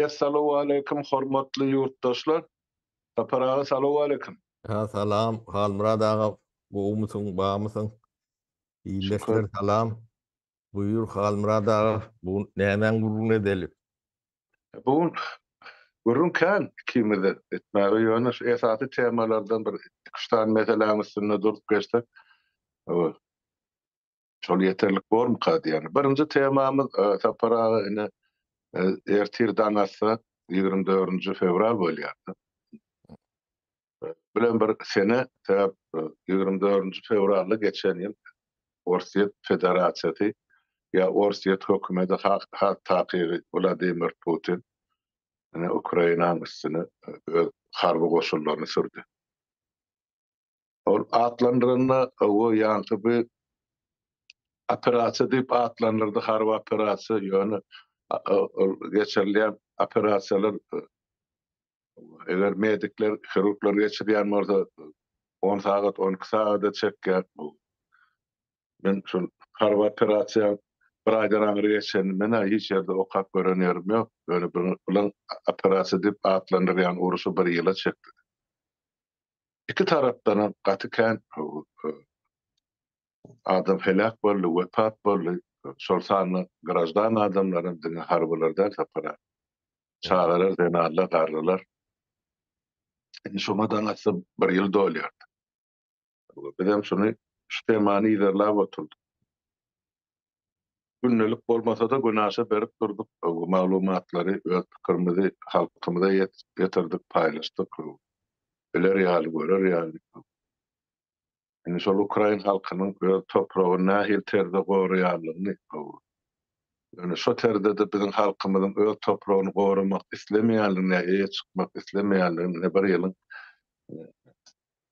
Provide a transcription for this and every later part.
Essalawwaleýkim hormatly ýurtdaşlar. Sapar aga salawwaleýkim. Ha salam Halmyrat aga gowumysyň bamysyň ildeşler salam buýur Halmyrat aga bu gün nämäň gürrüňini edeli. Bu gün gürrüň kän ikimizde etmäge ýöne şu esasy temalardan bir iki üç sany meseläň üstünde durup geçsek Şol ýeterlik bormyka diýýän. Birinji temamyz Sapar aga ine ertir daň atsa 24-nji fewral bolýar. Bilen bir sene sebäp 24-nji fewralda geçen ýyl Orsýet Federasiýasy ýa Orsýet hökümeti has takygy Wladimir Putin ine Ukrainanyň üstüne öz harby goşunlaryny sürdi. Ol atlandyranda o ýaňky bu operasiýa diýip atlandyrdy, harby operasiýa, ýöne ol geçirilýän operasiýalar eger medikler, hirurglar geçirýän bolsa 10 sagat, 12 sagada çekýär bu. Men şol harby operasiýa bir aýdan aňry geçenini men-ä hiç ýerde okap gören ýerim ýok. Ýöne bulaň operasiýa diýip atlandyrýan uruşy bir ýyla çekdi. Iki tarapdanam gaty kän adam heläk boldy, wepat boldy. Şol sanda graždan adamlaram, diňe harbylar däl Sapar aga. Çagalar, zenanlar, garrylar. Indi şoňa daň atsa bir ýyl dolýar. Bizem şuny, şu temany yzarlap oturdyk. Gündelik bolmasa-da günaşa berip durduk bu maglumatlary, öz pikirimizi halkymyza ýetirdik, paýlaşdyk. Biler ýaly, görer ýaly. Indi şol ukrain halkynyň öz topragyny nähili terzde goraýanlygyny, ýöne şo terzde-de biziň halkymyzyň öz topragyny goramak islemeýänligini ýa eýe çykmak islemeýänligini ine bir ýylyň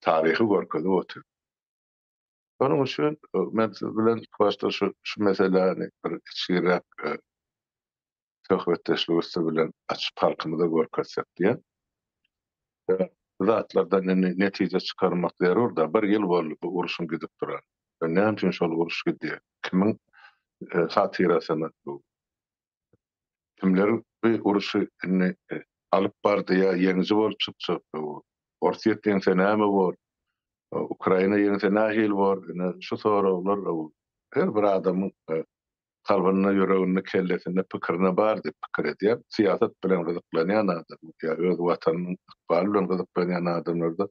taryhy görkezip otyr. Şonuň üçin men siz bilen ilk başda şu şu meseläni bir içgiräk söhbetdeşlik üsti bilen açyp halkymyza görkezsek diýen. Bu zatlardan indi netije çykarmak zerur-da. Bir ýyl boldy bu urşuň gidip duran. Näme üçin şol uruş gidýär? Kimiň hatyrasyna bu? Kimler bu urşy indi alyp bardy ýa ýeňiji bolup çykjak? Orsýet ýeňse näme bor? Ukraina ýeňse nähili bor? Ine şu soraglar her bir adamyň kalbynda, ýüreginde, kellesinde, pikirinde bar diýip pikir edýän. Syýasat bilen gyzyklanýan adam ýa öz watanynyň ykbaly bilen gyzyklanýan adamlarda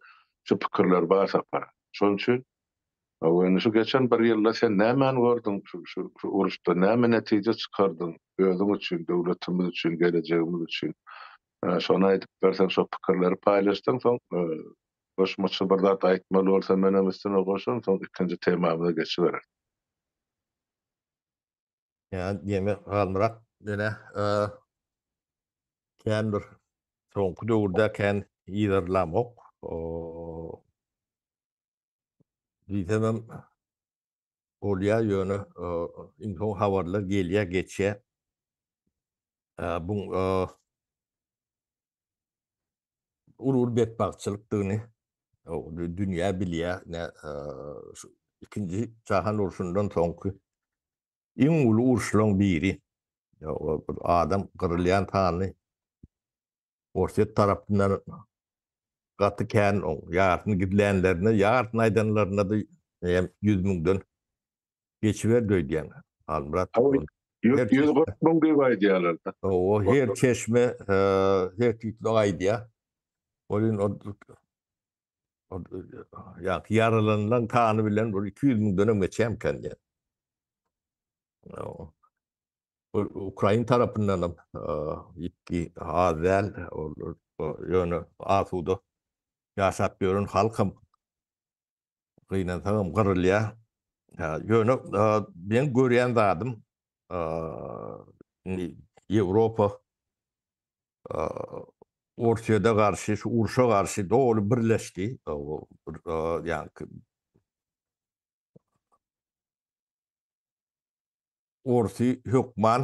şu pikirler bar Sapar. Şonuň üçin Hawa, indi şu geçen bir ýylda sen nämäni gördüň, şu şu şu uruşda näme netije çykardyň özüň üçin, döwletimiz üçin, gelejegimiz üçin? Şony aýdyp berseň, şo pikirleri paýlaşsaň, soň goşmaça bir zat aýtmaly bolsa menem üstüne goşaryn, soň ikinji temamyza geçibereris. Ýa, diýmek, Halmyrat, ýene kän bir soňky döwürde kän yzarlamok. Diýsemem bolýar, ýöne iň soň habarlar gelýär, geçýär. Bu uly bir betbagtçylykdygyny dünýä bilýär. Şu ikinji jahan urşundan soňky iň uly uruşlaryň biri. Adam gyrylýan sany Orsýet tarapyndan gaty kän oň ýarsyny gizlänlerine, ýarsyny aýdanlarynda-da eýýäm 100 müňden geçiberdi öýdýän. Halmyrat. 140 müň diýip aýdýarlar-da. Hawa, her çeşme her tüýsli aýdýar. Welin o ýa ýaralanlaryň sany bilen bir 200 müňdenem geçýärmikä diýýän. Ukrain tarapyndan hem ýitgi az däl. Ýöne asuda ýaşap ýören halkam gynansagam gyrylýar. Ýöne meň görýän zadym indi Ýewropa Orsýete garşy, şu urşa garşy doly birleşdi. Ýa-ni Orsy hökman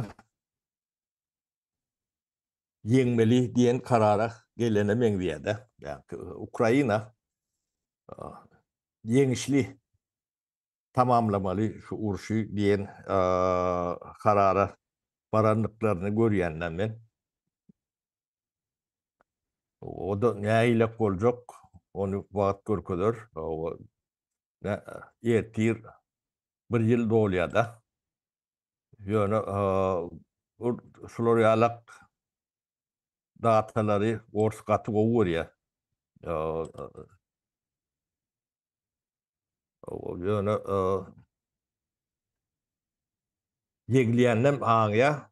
ýeňmeli diýen karara gelene meňzeýär-de. Ýagny Ukraina ýeňişli tamamlamaly şu urşy diýen karara barandyklaryny görýän-de men. O-da nähilek boljak, ony wagt görkezer. Ertir bir ýyl dolýar-da. Ýöne şular ýalak datalary ors gaty gowy görýär. Ýöne ýeňilýäninem aňýar.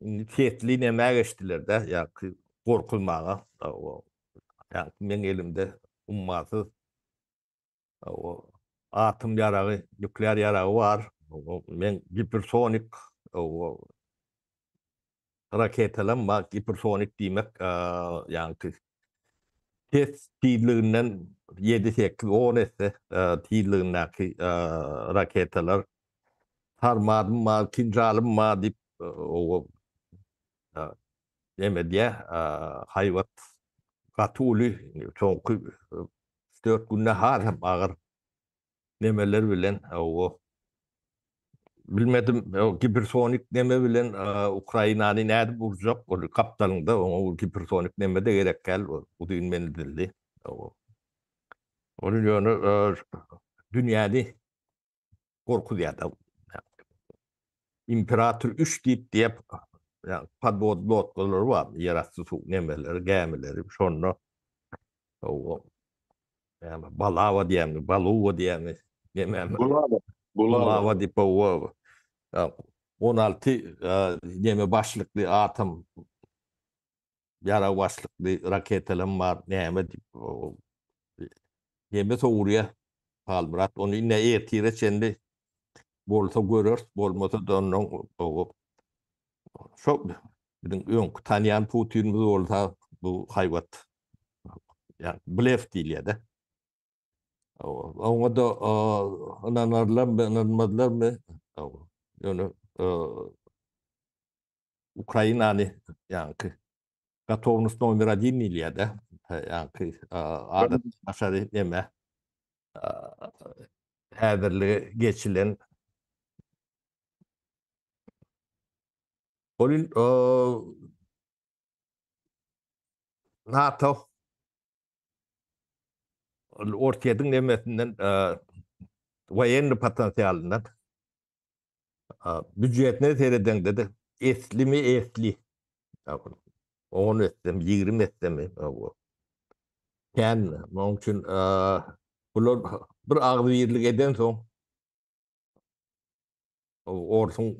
Indi sesli nämä geçdiler-de, ýa-ki gorkuzmaga. Ýa-ki meň elimde ummasyz atom ýaragy, nuklear ýaragy bar. Meň gipersonik raketalarym bar. Gipersonik diýmek, ýa-ki ses tizliginden ýedi, sekiz, on esse tizligindäki raketalar. Sarmadym bar, kinžalym bar diýip, neme diýýär, haýbat gaty uly, soňky üç-dört günde has hem agyr nemeler bilen, hawa, bilmedim, gipersonik neme bilen Ukrainany nädip urjak, ol gapdalyňda, oňa gipersonik neme-de gerek däl, uzyn menzilli, hawa. Ol ýöne dünýäni gorkuzýar-da. Imperator üç diýip diýip, podwod lodkalary bar, ýerasty suw nemeleri, gämileri, şonda, hawa, Näme, Balawa diýýärmi, Baluwa diýýärmi, näme? Bulava. Bulava diýip, hawa. 16 näme başlykly atom ýarag başlykly raketalam bar, näme diýip, näme sowurýar Halmyrat. Ony indi ertire çenli bolsa göreris, bolmasa-da ondan şo biziň öňki tanýan Putinimiz bolsa bu haýbat Ýa blef diýilýär-de. Oňa-da ynanarlarmy, ynanmazlarmy? Ýöne Ukrainany ýaňky gotownost nomer odin diýilýär-de. Ýaňky adatdan daşary neme häzirlige geçilen Ol NATO Orsýetiň nemesinden woýennyý potensialyndan býujetine seredeňde-de eslimi esli on etsemi, 20 etsemi kän. Onuň üçin bular bir agzybirlik edensoň Orsuň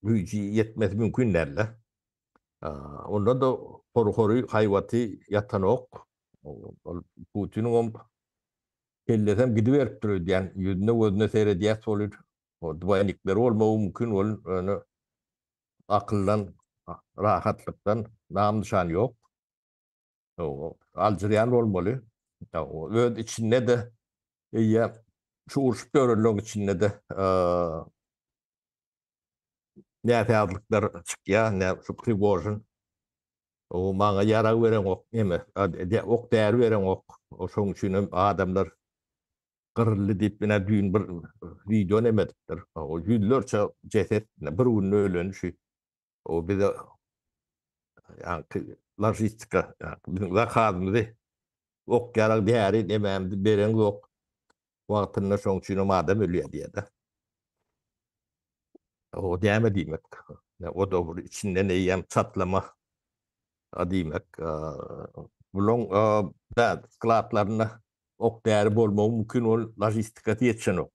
güýji ýetmesi mümkin däldi. Onda-da hory-hory haýbaty ýatanok. Ol Putiniň hem kellesem gidiberipdir öýdýän. Ýüzüne gözüne seredýäs welin, dwaýnikleri bolmagy mümkin welin, ýöne akyldan, rahatlykdan nam-nyşan ýok. Aljyraýan bolmaly. Öz içinde-de eýýäm şu urşup ýörenleriň içinde-de näsazlyklar çykýar. Ine şu Prigožin o maňa ýarag bereňok, neme, ok däri bereňok. Şonuň üçin hem adamlar gyryldy diýip, ine düýn bir wideo neme edipdir. O ýüzlerçe jeset bir günde ölen şu O bize ýaňky logistika, biziň zakazymyzy ok ýarag däri nemämizi bereňzok. Wagtynda şoň üçin hem adam ölýär diýýär-de. O näme diýmek? O da bir içinden eýýäm çatlama diýmek. Bulaň skladlarynda ok däri bolmagy mümkin ol logistikasy ýetişenok.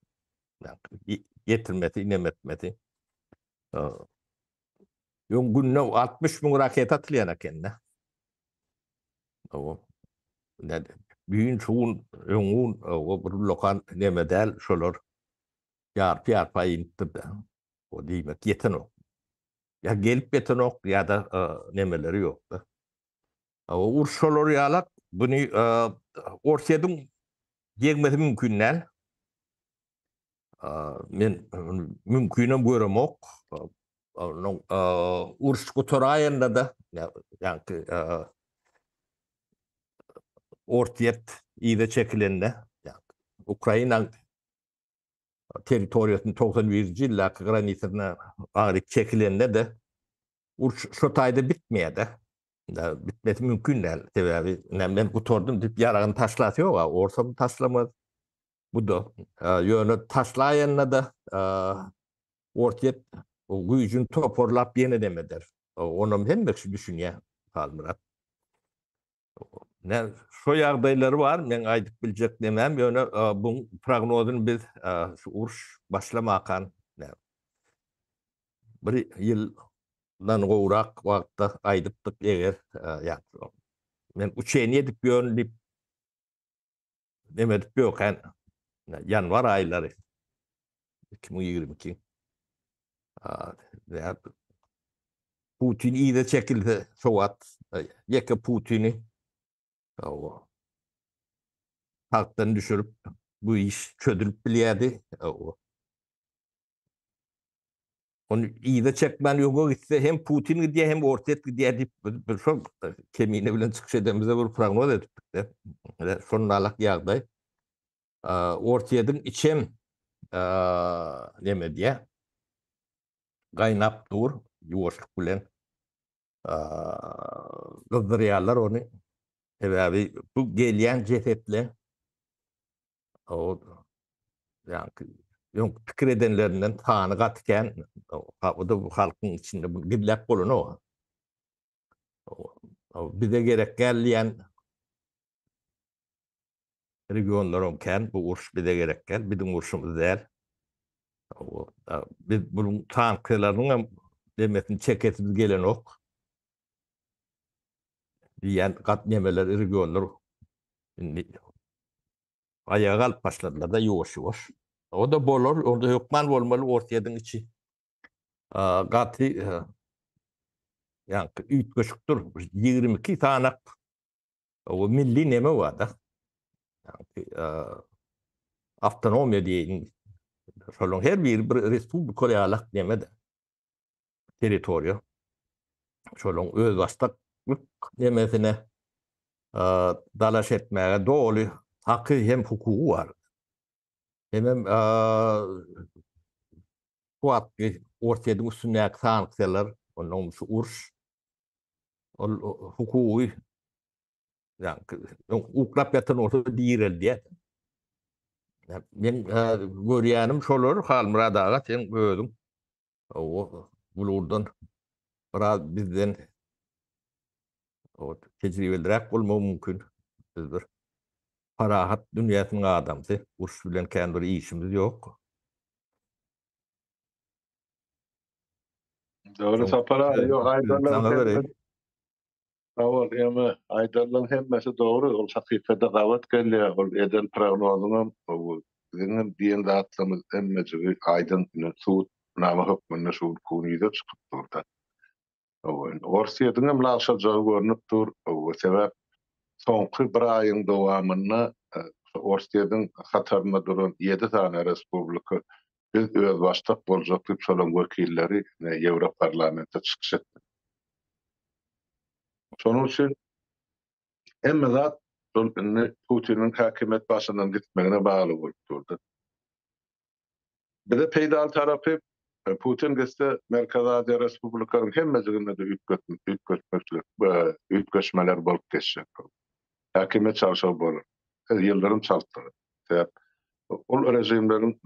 Getirmesi, nemetmesi. Öň günde 60 müň raketa atylýan eken-de. Owo. Düýn, şu gün, öňňun, owo, bir ullakan neme däl, şolar ýarpy-ýarpa inipdir-de. O diýmek ýetenok. Ýa gelip ýetenok, ýa-da nemeleri ýok-da. Owo, uruş şolar ýalak, buny Orsýetiň ýeňmesi mümkin däl. Men mümkinem göremok. Onuň uruş gutaraýanda-da, ýaňky Orsýet yza çekilende, Ukraina territoriýasyny 91-nji ýyldaky granisasyna aňryk çekilende-de uruş şo taýda bitmeýär-de. Bitmesi mümkin däl. Sebäbi men gutardym diýip ýaragyny taşlasy ýok-a. Orsam taşlamaz. Bu-da. Ýöne taşlaýanda-da Orsýet güýjüni toparlap ýene neme eder. Onam hemme kişi düşünýär, Halmyrat. Ne şo ýagdaýlary bar, meň aýdyp biljek nemem, ýöne bu prognozyny biz şu uruş başlamakan bir ýyldan gowrak wagtda aýdypdyk, eger ýa men uçeniýe edip ýörün diýip neme edip ýöken ýanwar aýlary 2022 Putin yza çekilse şo wagt ýeke Putini tagtdan düşürip bu iş çözülip bilýärdi. Ony yza çekmän öňe gitse hem Putin gidýär hem Orsýet gidýär diýip biz şol Kemine bilen çykyş edenimizde bir prognoz edipdik-de. Şonalak ýagdaý. Orsýetiň içem neme edýär? Gaýnap dur ýuwaşlyk bilen. Gyzdyrýarlar ony. Sebäbi bu gelýän jesetler o ýaňky öň pikir edenlerinden sany gaty kän. O da bu halkyň içinde bunu gizläp bolanok. Bize gerek däl diýen regionlaram kän. Bu uruş bize gerek däl. Biziň urşumyz däl. Biz bunun sanksiýalarynyň hem demesini çekesimiz gelenok. Diýen gat nemeler regionlar indi aýaga galyp başladylar-da ýuwaş-ýuwaş. O-da bolar, onda hökman bolmaly Orsýetiň içi gaty ýaňky üýtgeşikdir. 22 sanak o milli neme bar-da. Ýaňky awtonomiýa diýeýin. Şolaryň her biri bir respublika ýalak neme-de. Territoriýa. Şolaryň özbaşdaklyk nemesine dalaş etmäge doly haky hem hukugy bar. Hemem şu wagtky Orsýetiň üstündäki sanksiýalar, onnoň şu uruş ol hukugy ýa uklap ýatan bolsa direldýär. Men görýänim şolar Halmyrat aga sen özüň o bulurdan biraz bizden o tejribeliräk bolmagy mümkin. Biz bir parahat dünýäsiniň adamsy. Uruş bilen kän bir işimiz ýok. Dogry Sapar aga, ýok aýdanlaryň Sag bol eme, aýdanlaryň hemmesi dogry, ol hakykata gabat gelýär, ol eden prognozyňam, biziňem diýen zatlarymyz hemmejigi aýdyň ine subutnama hökmünde şu günki gün ýüze çykyp dur-da. Indi Orsýetiňem lagşajagy görnüp dur, sebäp soňky bir aýyň dowamynda Orsýetiň hatarynda duran ýedi sany respublika biz özbaşdak boljak diýip şolaryň wekilleri Ýewroparlamentde çykyş etdi. Şonuň üçin hemme zat şol indi Putiniň häkimiýet başyndan gitmegine bagly bolup durdy. Bize peýdaly tarapy Putin gitse Merkezi Aziýa respublikalaryň hemmejiginde-de üýtgetmeklik, üýtgeşmeler bolup geçjek. Häkimiýet çalşygy bolar. Ýyldyrym çaltlygy. Sebäp ol režimleriň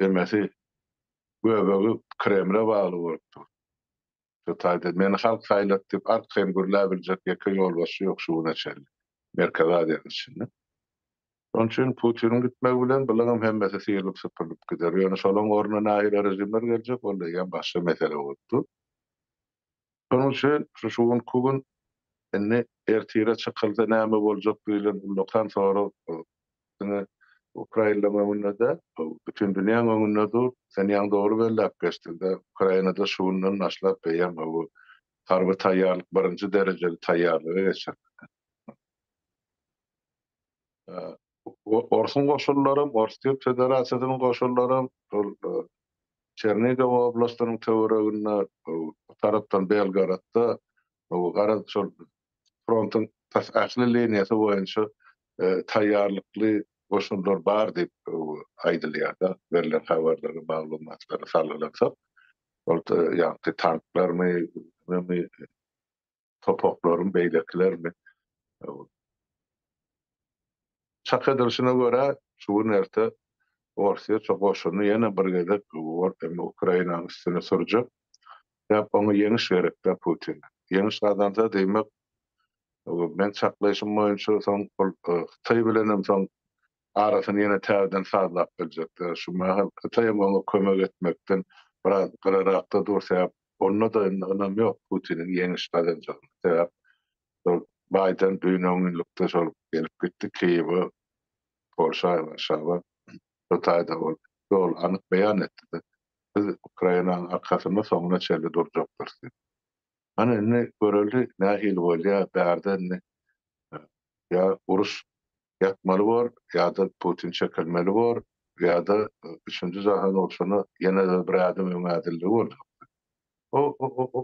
demesi göbegi Kremle bagly bolup dur. Şu taýda meni halk saýlady diýip arkaýyn gürläbiljek ýeke ýolbaşçy ýok şu güne çenli Merkezi Aziýanyň içinde. Şonuň üçin Putiniň gitmegi bilen bularyň hemmesi syrylyp-süpürilip gider. Ýöne şolaryň ornuna nähili režimler geljek, ol eýýäm başga mesele bolup dur. Şonuň üçin şu şu günki gün indi ertire çykylsa näme boljak diýlen ullakan sorag diňe ukrainlaryň öňünde däl, bütin dünýäň öňünde dur. Sen ýaňy dogry belläp geçdiň-de, Ukrainada şu günden başlap eýýäm bu harby taýýarlyk birinji derejeli taýýarlyga geçirildi. Orsuň goşunlaram, Orsýet Federasiýasynyň goşunlaram şol Çernigow oblastynyň töwereginde, bu tarapdan Belgorodda, garaz şol frontuň tas ähli liniýasy boýunça taýýarlykly goşunlar bar diýip aýdylýar-da, berlen habarlara, maglumatlara salgylansak. Ol ýaňky tanklarmy, nämemi. Topaklaryň beýlekilermi? Çak edilişine görä, şu gün erte Orsýet şu goşunyny ýene bir gezek Ukrainanyň üstüne sürjek. Sebäp oňa ýeňiş gerek-dä Putine. Ýeňiş gazansa diýmek, meň çaklaýşym boýunça soň ol Hytaý bilenem soň arasyny ýene täzeden sazlap biljek. Şu mahal Hytaý hem oňa kömek etmekden biraz gyrarakda dur, sebäp onda-da indi ynam ýok Putiniň ýeňiş gazanjagyna. Sebäp şol Baýden düýn öňňinlikde şol gelip gitdi Kiýewe, Polşa, Warşawa. Şo taýda ol doly anyk beýan etdi-de, biz Ukrainanyň arkasynda soňuna çenli durjakdyrys diýip. Hany indi göreli nähili bolýar, bärde indi ýa uruş ýatmaly bor, ýa-da Putin çekilmeli bor, ýa-da üçünji jahan urşuna ýene-de bir ädim öňe ädildigi boljak. O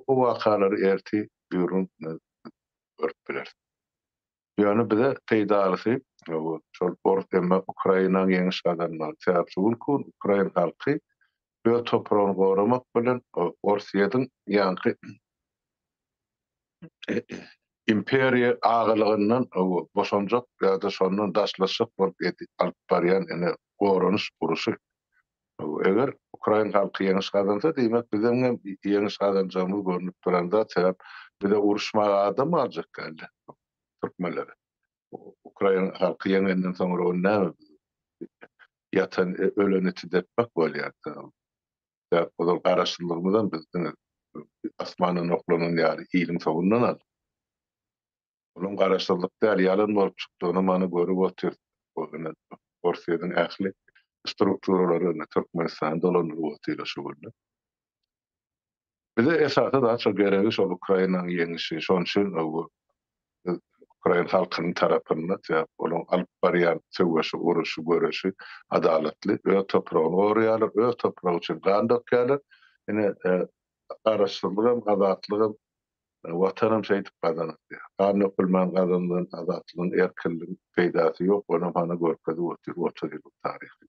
o wakalary ertir bürün görüp bileris. Ýöne bize peýdalysy şol ors emma Ukrainanyň ýeňiş gazanmagy. Sebäp şu günki gün ukrain halky öz topragyny goramak bilen Orsýetiň ýaňky imperiýa agalygyndan boşanjak ýa-da şondan daşlaşjak bolup alyp barýan ine goranyş uruşy. Eger ukrain halky ýeňiş gazansa diýmek biziň hem ýeňiş gazanjagymyz görnüp duran zat sebäp bize uruşmaga adam galjak däldi türkmenlere. Ukrain halky ýeňenden soňra ony näme ýatan ölen iti depmek bolýar. Sebäp ozal garaşsyzlygymyzam biz diňe asmandan oklanan ýaly iliň soňundan aldyk. Onuň garaşsyzlyk däl, ýalan bolup çykdygyny mana görüp otyrys. Orsýetiň ähli strukturalary indi Türkmenistany dolandyryp otyr şu günde. Bize esasy zat şo geregi şol Ukrainanyň ýeňişi. Şonuň üçin biz ukrain halkynyň tarapynda, sebäp olaryň alyp barýan söweşi, uruşy, göreşi adalatly. Öz topragyny goraýarlar, öz topragy üçin gan dökýärler. Ine, garaşsyzlygam, azatlygam Watanam şeýdip gazanylýar. Gan dökülmän gazanylan azatlygyň, erkinligiň peýdasy ýok, onam hana görkezip otyr 30 ýyllyk taryhy.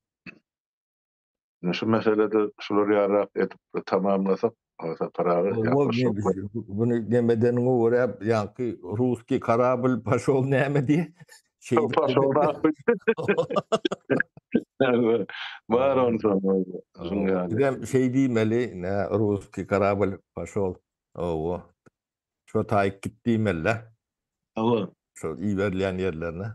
Ine şu meselede şular ýalyrak edip tamamlasak, Sapar aga, Muny nemedeniňe görä ýaňky ruskiý korabl poşol näme diýe? Poşol Bar onsoň. Bizem şeý diýmeli, nä ruskiý korabl poşol. Hawa. Şo taýyk git diýmeli-dä. Hawa. Şo iberilýän ýerlerine.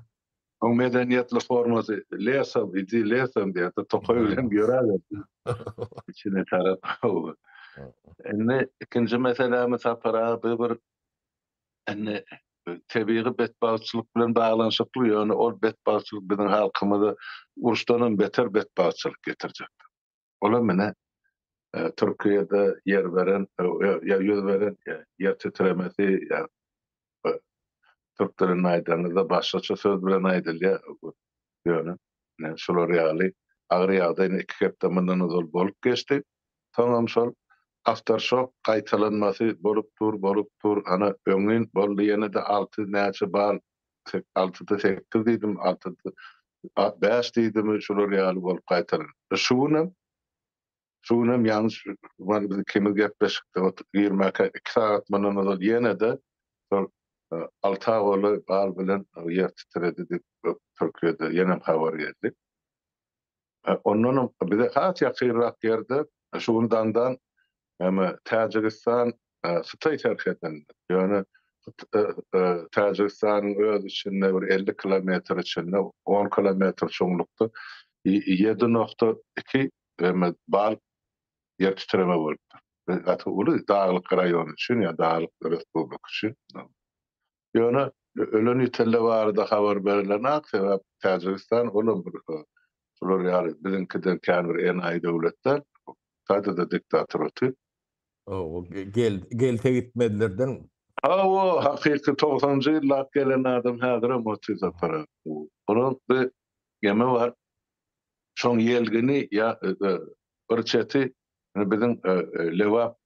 Oň medeniýetli formasy lesom, idi lesom diýýär-de, tokaý bilen ýöräber. Içine tarap. Hawa. Indi ikinji meselämiz Sapar aga bu bir indi tebigy betbagtçylyk bilen baglanyşykly, ýöne ol betbagtçylyk biziň halkymyza uruşdanam beter betbagtçylyk getirjekdir. Olam ine Türkiýede ýer beren, ýa ýüz beren ýer titremesi, ýa türk dilinde aýdanyňyzda başgaça söz bilen aýdylýar. Ýöne ine şular ýaly agyr ýagdaý ine iki hepde mundan ozal bolup geçdi. Soňam şol afterşok gaýtalanmasy bolup dur, bolup dur. Ana öňňin boldy ýene-de alty näçe bal altyda sekiz diýdim, altyda bäş diýdimi, şular ýaly bolup gaýtalandy. Şu günem, şu günem ýalňyş, biz ikimiz gepleşikde girmäkä iki sagat mundan ozal ýene-de şol alta golaý bal bilen ýer titredi diýip Türkiýede ýenem habar geldi. Ondanam bize has ýakynrak ýerde şu gün daňdan näme Täjigistan Hytaý serhedinde, ýöne Täjigistanyň öz içinde bir 50 kilometr içinde 10 kilometr çuňlukda 7.2 bal ýer titreme bolupdyr. Gaty uly daglyk raýon üçin ýa daglyk respublika üçin. Ýöne ölen ýitende barada habar berilenok, sebäp Täjigistan olam bir şular ýaly biziňkiden kän bir enaýy döwlet däl. Hytaýda-da diktator otyr. Hawa, gel, gelse gitmezlerden. Hawa, hakyky togsanjy ýyllap gelen adam häzirem otyr Sapar aga. Onuň bir gemi bar. Şoň ýelgini ýa bir çeti biziň Lebap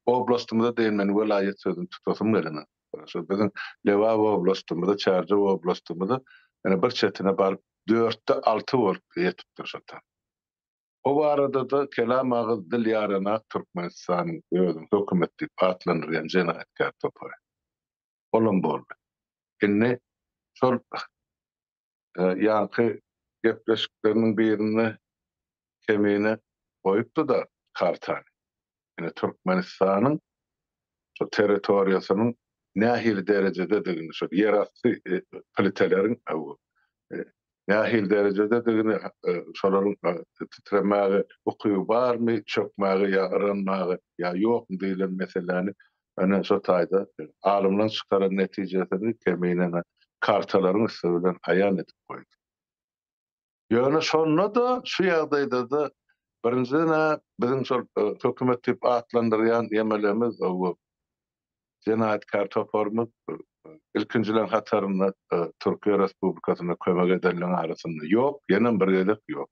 oblastymyza deýin men welaýat sözüni tutasym gelenok. Şo biziň Lebap oblastymyza, Çärjew oblastymyza ýöne bir çetine baryp dörtde alty bolup ýetipdir şo tam. O barada-da kelam agyz dil ýaranak Türkmenistanyň özüni hökümet diýip atlandyrýan jenaýatkär topary. Olam boldy. Indi şol ýaňky gepleşikleriniň birinde Kemine goýupdy-da kartany. Ine Türkmenistanyň şu territoriýasynyň nähili derejededigini, şol ýerasty pliteleriň nähili derejededigini, şolaryň titremäge ukyby barmy, çökmäge ýa yranmaga ýa ýokmy diýlen meseläni ine şo taýda alymlaryň çykaran netijesini Kemine kartalaryň üsti bilen aýan edip goýdy. Ýöne şonda-da, şu ýagdaýda-da, birinjiden-ä biziň şol hökümet diýip atlandyrýan ýemelemiz, bu jenaýatkär toparymyz ilkinjileriň hatarynda Türkiýe Respublikasyna kömek edenleriň arasynda ýok, ýenem bir gezek ýok.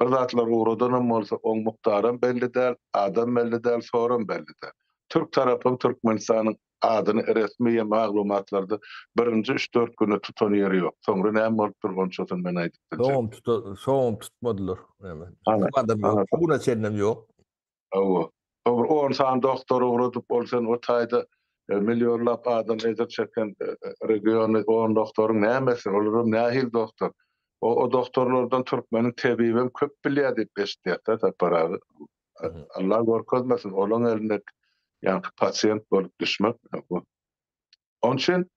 Bir zatlar ugradanam bolsa, oň mukdaram belli däl, adam belli däl, soram belli däl. Türk tarapam Türkmenistanyň adyny resmi maglumatlarda birinji üç-dört günde tutan ýeri ýok. Soňra näme bolupdyr onçasyny men aýdyp biljek. Soňam tuta, soňam tutmadylar. Näme? Adam ýok. Bu güne çenlem ýok. Hawa. Bir on sany doktor ugradyp, ol sen o taýda millionlap adam ejir çeken regiony on doktoryň nämesi? Olaram nähili doktor? O, o doktorlardan türkmeniň tebibem köp bilýär diýip eşitýäs-dä Sapar aga. Allah görkezmesin, olaň eline ýaňky pasient bolup düşmek. Onuň üçin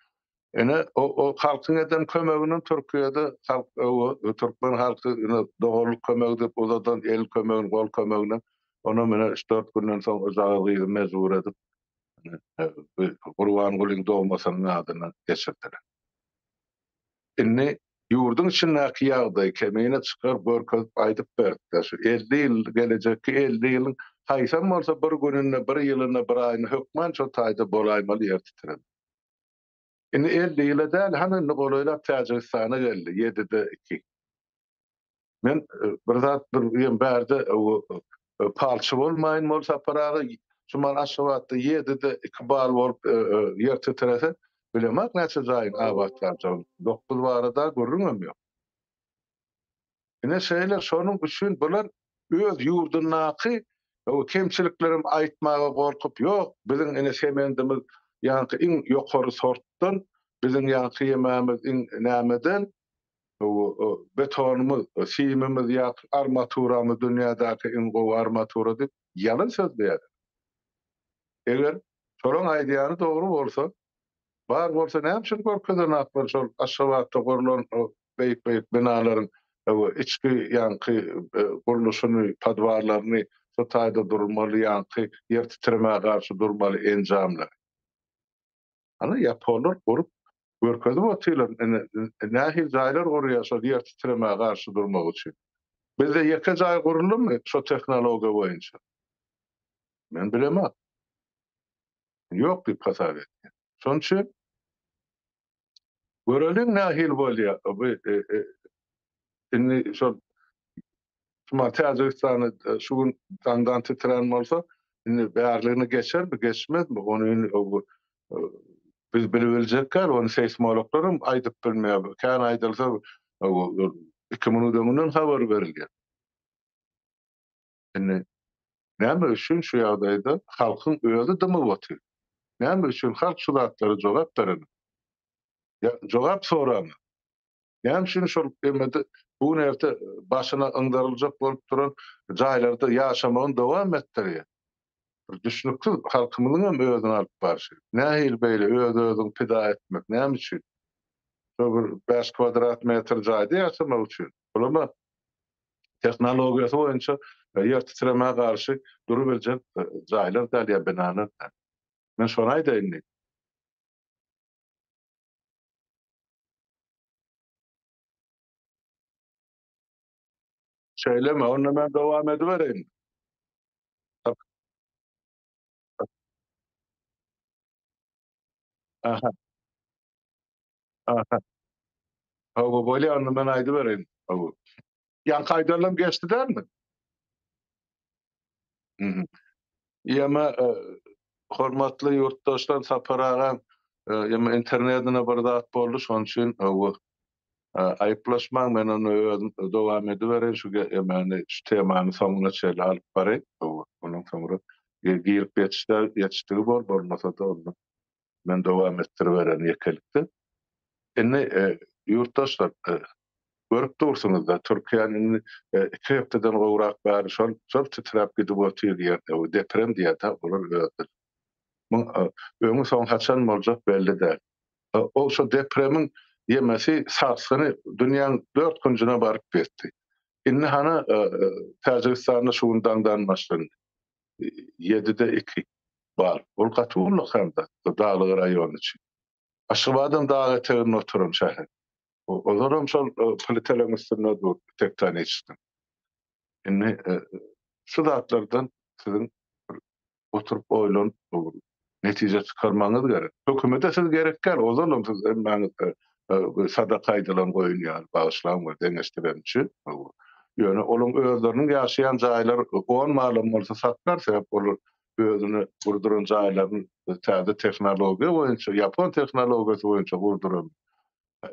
ine o, o halkyň eden kömeginiň Türkiýede halk o, türkmen halky ine doganlyk kömegi diýip uzadan el kömegini, gol kömegini onam ine 3-4 günden soň ojagaz gyzy mejbur edip Gurbangulyň dogmasynyň adyna geçirdiler. Indi ýurduň içindäki ýagdaý kemine çykar görkezip aýdyp beripdir. Şu 50 ýyl gelejekki 50 ýylyň haýsam bolsa bir gününde, bir ýylynda, bir aýynda hökman şo taýda bolaýmaly ýer titreme. Indi 50 ýyla däl, hany indi golaýlap Täjigistana geldi, 7-de 2. Men bir zat bir ýem bärde palçy bolmaýyn bol Sapar aga şu mal Aşgabatda 7-de 2 bal bolup ýer titrese bilemok näçe jaýyň abat galjagyny. 9 barada gürrüňem ýok. Ine şeýle şonuň üçin bular öz ýurdundaky kemçiliklerem aýtmaga gorkup ýok biziň ine semendimiz ýaňky iň ýokary sortdan biziň ýaňky ýemämiz iň nämeden betonymyz, simimiz ýa armaturamyz dünýädäki iň gowy armatura diýip ýalan sözleýärler. Eger şolaň aýdýany dogry bolsa, bar bolsa näme üçin görkezenaklar şol Aşgabatda gurlan beýik-beýik binalaryň içki ýaňky gurluşyny, podwallaryny, şo taýda durmaly ýaňky ýer titremä garşy durmaly enjamlary. Ana ýaponlar gurup görkezip otyrlar ine nähili jaýlar gurýar şol ýer titremä garşy durmak üçin. Bizde ýeke jaý guruldymy şo tehnologiýa boýunça? Men bilemok. Ýok diýip hasap etýän. Şonuň üçin göreliň nähili bolýar bu indi şol Şuma Täjigistanda şu gün daňdan titrän bolsa, indi bärligine geçermi, geçmezmi, ony indi biz bilibiljek däl, ony seýsmologlar hem aýdyp bilmeýär. Kän aýdylsa, 2 minut öňünden habar berilýär. Indi näme üçin şu ýagdaýda halkyň özi dymyp otyr? Näme üçin halk şu zatlara jogap berenok? Ýa jogap soranok? Näme üçin şol emede bu gün erte başyna yňdaryljak bolup duran jaýlarda ýaşamagyny dowam etdirýär? Bir düşnüksiz halkymyzyň hem özüni alyp barşy. Nähili beýle öz-özüňi pida etmek näme üçin? Şo bir 5 kwadrat metr jaýda ýaşamak üçin. Bulama tehnologiýasy boýunça ýer titremä garşy durubiljek jaýlar däl ýa binalar däl. Men şony aýdaýyn diýdim. Şeýlemi? Onda men dowam edibereýin. Aha. Aha. Hawa, bolýar, onda men aýdybereýin. Hawa. Ýaňky aýdanlarym geçdi dälmi? Mhm. Ýa hormatly ýurtdaşlar Sapar aga ýa internetine bir zat boldy şonuň üçin bu aýyplaşmaň men ony özüm dowam edibereýin şu ýemeni şu temany soňuna çenli alyp baraýyn ondan soňra girip ýetişse ýetişdigi bor bolmasa-da onda. Men dowam etdiriberen ýekelikde. Indi ýurtdaşlar görüp dursuňyzda Türkiýäni indi 2 hepdeden gowrak bäri şol şol titräp gidip otyr ýer deprem diýýär-de olar özleri. Muň öňi soň haçan boljak belli däl. Ol şo depremiň ýemesi sarsgyny dünýäň dört künjüne baryp ýetdi. Indi hana Täjigistanda şu gün daňdan başlandy. Ýedide iki bal. Ol gaty ullakan zat daglyk raýon üçin. Aşgabadam dag eteginde oturan şäher. Olaram şol plitalaryň üstünde dur tektoniçniň. Indi şu zatlardan siziň oturyp oýlanyp netije çykarmagyňyz gerek. Hökümete siz gerek däl, ozalam siz hemmäňiz sadaka aýdylan goýun ýaly bagyşlaň we deňeşdiren üçin. Ýöne olaň özleriniň ýaşaýan jaýlary on balam bolsa satlar, sebäp olar özüne gurduran jaýlaryny täze tehnologiýa boýunça, ýapon tehnologiýasy boýunça gurduran.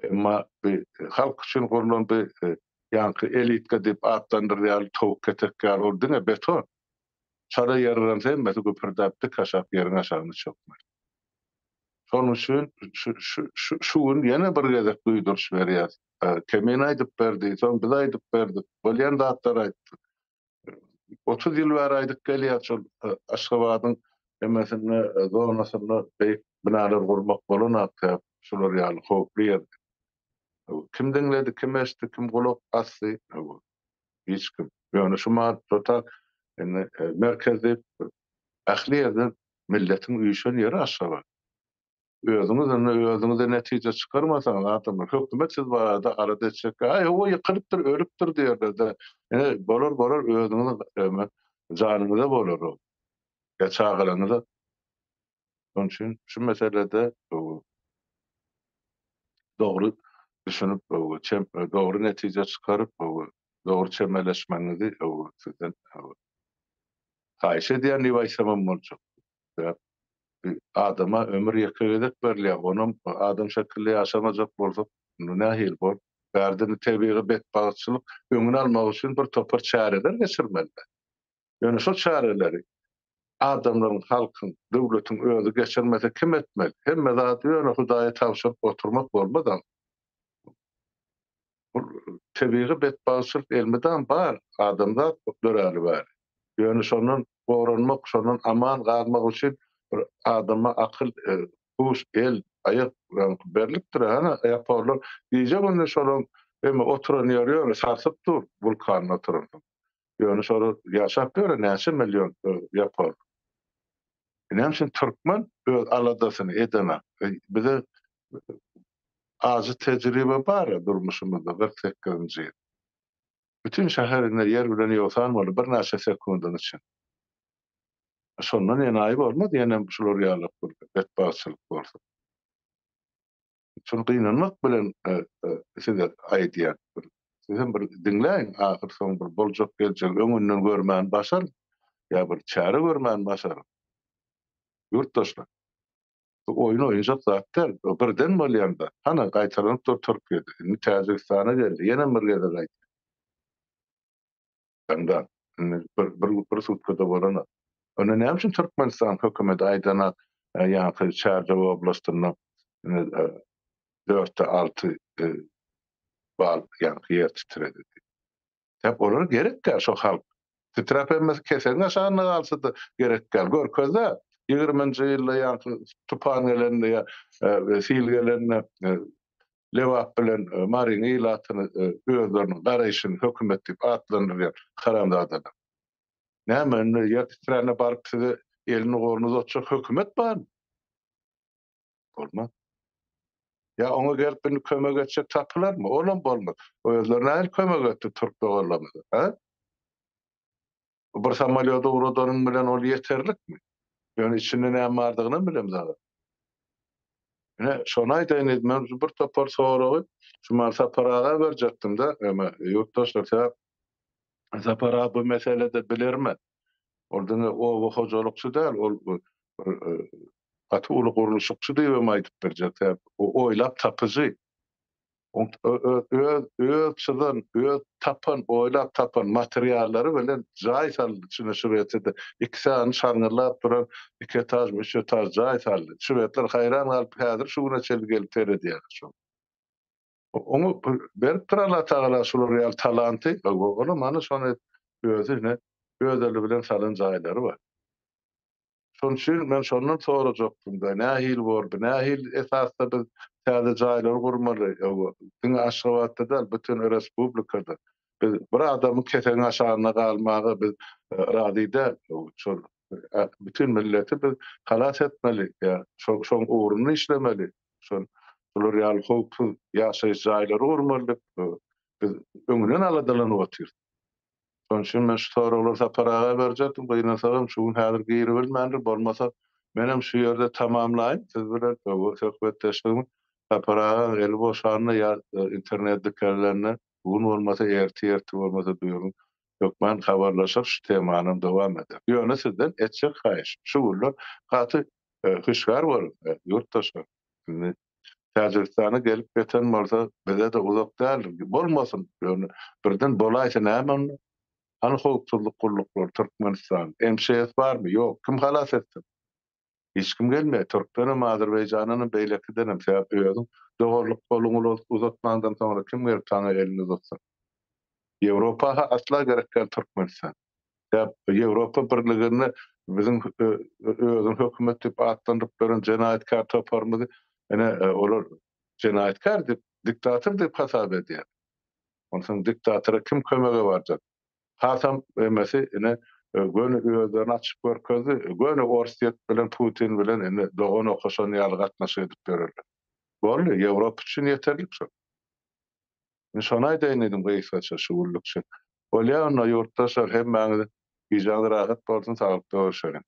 Emma bu halk üçin gurlan bu ýaňky elitka diýip atlandyrylýan towuk ketek ýaly ol diňe beton. Çala ýerlense hemmesi güpürdäp dik aşak ýeriň aşagyna çökmeli. Şonuň üçin şu şu şu gün ýene bir gezek duýduryş berýäs. Kemine aýdyp berdi, soň biz aýdyp berdik, bolýan zatlary aýtdyk. 30 ýyl bäri aýdyp gelýär şol Aşgabadyň hemmesinde zonasynda beýik binalar gurmak bolanok sebäp şular ýaly howply ýer. Kim diňledi, kim eşitdi, kim gulak asdy? Hiç kim. Ýöne şu mahal indi merkez diýip ähli ýerden milletiň üýşen ýeri Aşgabat. Özüňiz indi özüňize netije çykarmasaňyz adamlar hökümet siz barada alada etjek. Aý hawa ýykylypdyr, ölüpdir diýerler-de. Ine bolar bolar özüňiziň janyňyza bolar o. Ýa çagalaryňyza. Şonuň üçin şu meselede dogry düşünip, dogry netije çykaryp, dogry çemeleşmegiňizi sizden haýyş edýän diýip aýtsamam boljak. Sebäp adama ömür ýeke gezek berilýär. Onam adam şekilli ýaşamajak bolsak, indi nähili bor? Bärde tebigy betbagtçylyk öňüni almak üçin bir topar çäreler geçirmeli. Ýöne şol çäreleri adamlaryň, halkyň, döwletiň özi geçirmese kim etmeli? Hemme zady ýöne Hudaýa tabşyryp oturmak bolmaz aň. Bu tebigy betbagtçylyk elmydam bar, adamzat döräli bäri. Ýöne şondan goranmak, şondan aman galmak üçin bir adama akyl, huş, el, aýak berlipdir. Hany ýaponlar gije-gündiz şolaň hemme oturan ýeri ýöne sarsyp dur wulkanda oturansoň. Ýöne şolar ýaşap ýör näçe million ýapon. Näme üçin türkmen öz aladasyny edenak? Bize ajy tejribe bar durmuşymyzda 48-nji ýyl. Bütün şäher indi ýer bilen ýogsan boldy birnäçe sekundyň içinde. Şondan enaýy bolmaz ýene şular ýaly bir betbagtçylyk bolsa. Şuny gynanmak bilen size aýdýan. Sizem bir diňläýiň, ahyr soň bir boljak geljegi öňünden görmän başaryň, ýa bir çäre görmän başaryň. Ýurtdaşlar, bu oýun oýunjak zat däl, bu birden bolýan zat. Hana, gaýtalanyp dur Türkiýede, indi Täjigistana geldi, ýenem bir gezek aýdýan. Daňdan. Indi bir bir bir sutkada bolanok. Onda näme üçin Türkmenistan hökümeti aýdanak ýaňky Çärjew oblastynda dörtde alty bal ýaňky ýer titredi diýip. Sebäp olara gerek däl şo halk. Titräp hemmesi kesegiň aşagynda galsa-da gerek däl. Görkezde ýigriminji ýylda ýaňky tupan gelende ýa sil gelende Lebap bilen Maryň ilatyny özleriniň garaýşyny hökümet diýip atlandyrýan haramzadalar. Näme indi ýer titrände baryp size elini goluny uzatjak hökümet barmy? Bolmaz. Ýa oňa gelip indi kömek etjek tapylarmy? Olam bolmaz. Özleri nähili kömek etdi türk doganlarymyza, hä? Bir samolýot ugradanyň bilen ol ýeterlikmi? Ýöne içinde näme bardygynam bilemzok. Ine, şony aýdaýyn diýdim. Men bir topar soragy şu mal Sapar aga berjekdim-de, eme, ýurtdaşlar, sebäp Sapar aga bu meselede bilermen. Ol diňe oba hojalykçy däl, ol bir gaty uly gurluşykçy diýibem aýdyp biljek. Sebäp o oýlap tapyjy. Öz öz çyzan, öz tapan, oýlap tapan materiallary bilen jaý saldy içine Şwesiýada. Iki sany şarňyllap duran iki etažmy, üç etaž jaý saldy. Şwedler haýran galyp häzir şu güne çenli gelip seredýärler şoňa. Oňa beripdir Allatagala şular ýaly talanty, olam ana şony özi ine öz eli bilen salan jaýlary bar. Şonuň üçin men şondan sorajakdym-da, nähili bor bu, nähili esasda biz täze jaýlary gurmaly, diňe Aşgabatda däl, bütin respublikada. Biz bir adamyň kesegiň aşagynda galmaga biz razy däl. Şol bütin milleti biz halas etmeli, ýa şoň ugrunda işlemeli. Şol şular ýaly howpsuz ýaşaýyş jaýlary gurmaly diýip, biz öňünden aladalanyp otyrys. Şonuň üçin men şu soraglary Sapar aga berjekdim, gynansagam şu gün häzir giribilmändir, bolmasa menem şu ýerde tamamlaýyn siz bilen söhbetdeşligimi. Sapar aga eli boşanda ýa internet dikelende, bu gün bolmasa ertir, ertir bolmasa birigün hökman habarlaşar şu temanam dowam eder. Ýöne sizden etjek haýyşym şu günler gaty hüşgär boluň ýurtdaşlar. Indi Täjigistana gelip ýeten bolsa bize-de uzak däldir. Bolmasyn, ýöne birden bolaýsa näme onda? Hany howpsuzlyk gulluklary Türkmenistan? MÇS barmy? Ýok. Kim halas etsin? Hiç kim gelmeýär. Türkdenem, Azerbaýjandanam, beýlekidenem. Sebäp özüň doganlyk goluňy uzatmaňdan soňra kim gelip saňa elini uzatsyn? Ýewropa-ha asla gerek däl Türkmenistan. Sebäp Ýewropa Birliginde biziň özüni hökümet diýip atlandyryp beren jenaýatkär toparymyzy ine olar jenaýatkär diýip, diktator diýip hasap edýär. Onsoň diktatora kim kömege barjak? Hasam emesi ine göni özlerini açyp görkezdi. Göni Orsýet bilen Putin bilen indi dogan okaşan ýaly gatnaşyk edip ýörerler. Boldy, Ýewropa üçin ýeterlik şol. Men şony aýdaýyn diýdim gysgaça şu günlükçe. Bolýa onda ýurtdaşlar hemmäňiz gijäňiz rahat bolsun saglykda görşeliň.